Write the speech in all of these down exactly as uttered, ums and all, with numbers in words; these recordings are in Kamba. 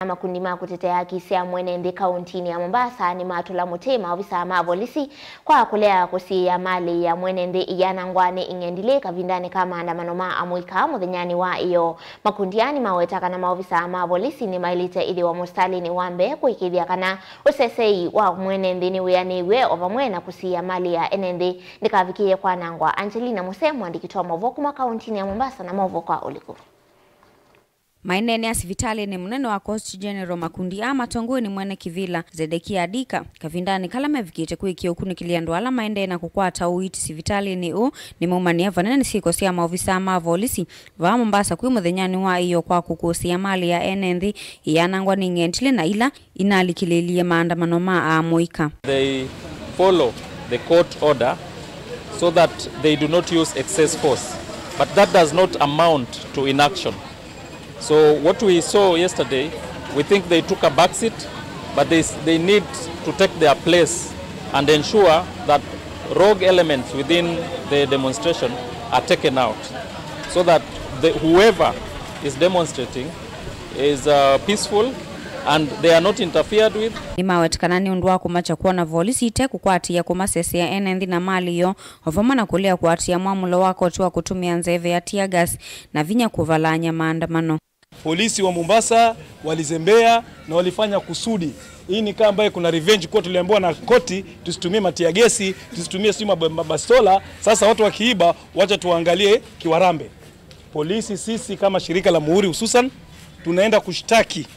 Na makundi ma kũtetea haki sya mwene nthĩ kauntinĩ ya Mombasa nĩmatũla mũtĩ maovisaa ma volisi kwa kũlea kũsiĩĩa malĩ ya mwene nthĩ ĩyanangwa nĩ ing'endilĩ kavindanĩ ka maandamano ma amũika mũthenyanĩ wa ĩyoo. Makundi aa nĩmaweta kana maovisaa ma volisi nĩmaĩlĩte ĩthĩwa mũsitalĩnĩ wa mbee kũĩkĩĩthya kana ũsesei wa mwene nthĩ nĩwĩanĩw'e o vamwe na kũsiĩĩa malĩ ya ene nthĩ ndĩkavikĩĩe kwanangwa. Angelina Muse, mũandĩki wa maũvoo kuma kauntinĩ ya Mombasa, na maũvoo kwa ũliku. Maineenea sivitalĩnĩ mũnene wa Coast General, makundi aa matongoew'e nĩ mwene kĩvĩla Zedekia Adika, kavindanĩ kala mevikĩte kwĩkĩa ũkunĩkĩlya andũ ala maendee na kũkwata ũiiti sivitalĩnĩ ũũ, nĩmaumanie vanene nĩ syĩko sya maovisaa ma volisi vaa Mombasa kwĩ mũthenyanĩ wa ĩyoo kwa kũkũsĩĩa malĩ ya ene nthĩ ĩyanangwa nĩ ing'endilĩ na ila inalikĩlĩĩlie maandamano ma amũika. They follow the court order so that they do not use excess force, but that does not amount to inaction. So what we saw yesterday, we think they took a back seat, but they, they need to take their place and ensure that rogue elements within the demonstration are taken out, so that the, whoever is demonstrating is, uh, peaceful and they are not interfered with. Nĩmaweta kana nĩ ũndũ wa kũmakya kwona volisi itekũkwatĩĩa kũmasesea ene nthĩ na malĩ yoo, o vamwe na kũlea kũatĩĩa mwamũlo wa koti wa kũtũmĩa nzeve ya tear gas na vinya kũvalany'a maandamano. Polisi wa Mombasa walizembea na walifanya kusudi. Hii ni kaa ambaye kuna revenge kwa tuliambiwa na koti tusitumie matia gesi, tusitumie sijui mab-, mabastola. Sasa watu wakiiba, wacha tuangalie kiwarambe. Polisi, sisi kama shirika la Muhuri hususan, tunaenda kushtaki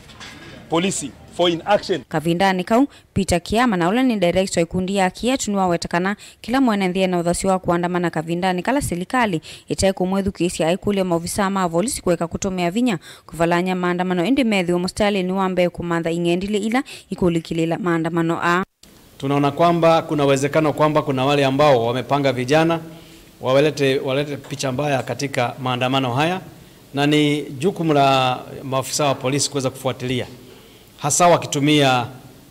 polisi for inaction. Kavindanĩ kau, Peter Kiama, na ũla nĩ director wa ikundi ya Kietu, nĩwaweta kana kĩla mwene nthĩ ena ũthasyo wa kũandamana kavindanĩ kala silikalĩ ĩte kũmwĩthukĩĩsya, aikũlya maovisaa ma volisi kũeka kũtũmĩa vinya kũvalany'a maandamano, ĩndĩ methĩwe mũsitalĩnĩ wa mbee kũmantha ing'endilĩ ila ikũlikĩlĩĩla maandamano aa. Tunaona kwamba kuna uwezekano kwamba kuna wale ambao wamepanga vijana walete, walete picha mbaya katika maandamano haya, na ni jukumu la maafisa wa polisi kuweza kufuatilia, hasa wakitumia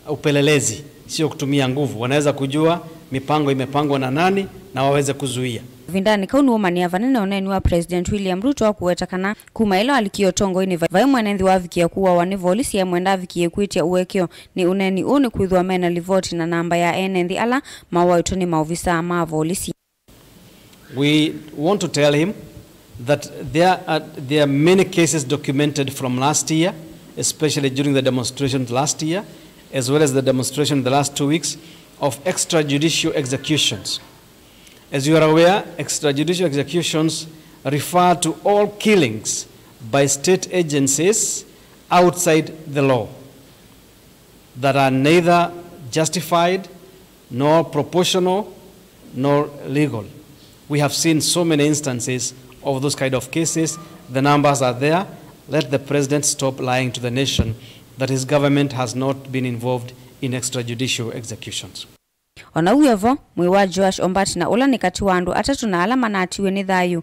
upelelezi, sio kutumia nguvu. Wanaweza kujua mipango imepangwa na nani na waweze kuzuia. Kavindanĩ kau nĩwaumanĩa vanene ũneeni wa President William Ruto wa kũweta kana kuma ĩla walikie ũtongoinĩ, vai mwene nthĩ wavikie kũawa nĩ volisi, e mwenda avikie kwĩtya ũekeo nĩ ũneeni ũũ nĩkwĩthĩwa mena livoti na namba ya ene nthĩ ala mawaĩtwe nĩ maovisaa ma volisi. We want to tell him that there are, there are many cases documented from last year, especially during the demonstrations last year, as well as the demonstration the last two weeks, of extrajudicial executions. As you are aware, extrajudicial executions refer to all killings by state agencies outside the law that are neither justified nor proportional nor legal. We have seen so many instances of those kind of cases. The numbers are there. Let the president stop lying to the nation that his government has not been involved in extrajudicial executions. O na ũu e vo, mwĩĩ wa Joash Ombachi, na ũla nĩ katĩ wa andũ atatũ na ala manatiwe nĩ thayũ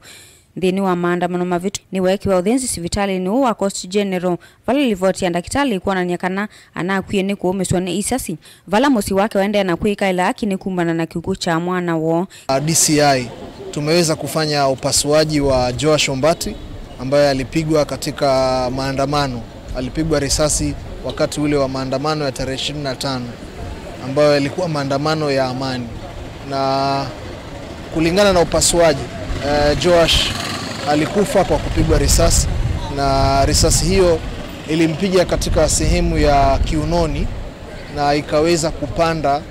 nthĩnĩ wa maandamano mavĩtu, nĩweekiwa ũthĩnzi sivitalĩnĩ ũũ wa Coast General, vala livoti ya ndakĩtalĩ ĩkwonany'a kana anakwie nĩ kũũmĩswa nĩ isasi, vala mũsyĩ wake waendee na kwĩkaĩla aki nĩ kumana na kĩkw'ũ kya mwana woo. D C I, tumeweza kufanya upasuaji wa Joash Ombachi ambaye alipigwa katika maandamano. Alipigwa risasi wakati ule wa maandamano ya tarehe ishirini na tano, ambayo yalikuwa maandamano ya amani. Na kulingana na upasuaji, eh, Joash alikufa kwa kupigwa risasi, na risasi hiyo ilimpiga katika sehemu ya kiunoni na ikaweza kupanda,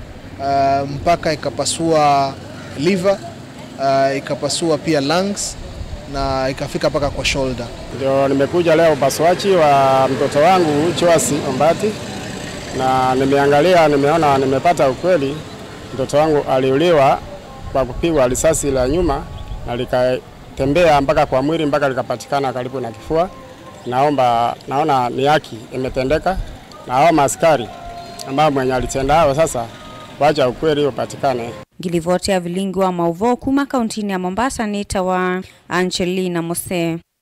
eh, mpaka ikapasua liver, ah, ikapasua pia lungs na ikafika mpaka kwa shoulder. Ndio nimekuja leo upasuaji wa mtoto wangu Joash Ombachi, na nimeangalia, nimeona, nimepata ukweli. Mtoto wangu aliuliwa kwa kupigwa risasi la nyuma na likatembea mpaka kwa mwili, mpaka likapatikana karibu na kifua. Naomba, naona ni haki imetendeka, na hao maaskari ambao mwenye alitenda hao sasa, wacha ukweli upatikane. Ngilivoti ya vilingi wa maũvoo kuma kauntinĩ ya Mombasa nĩtawa Angelina Mose.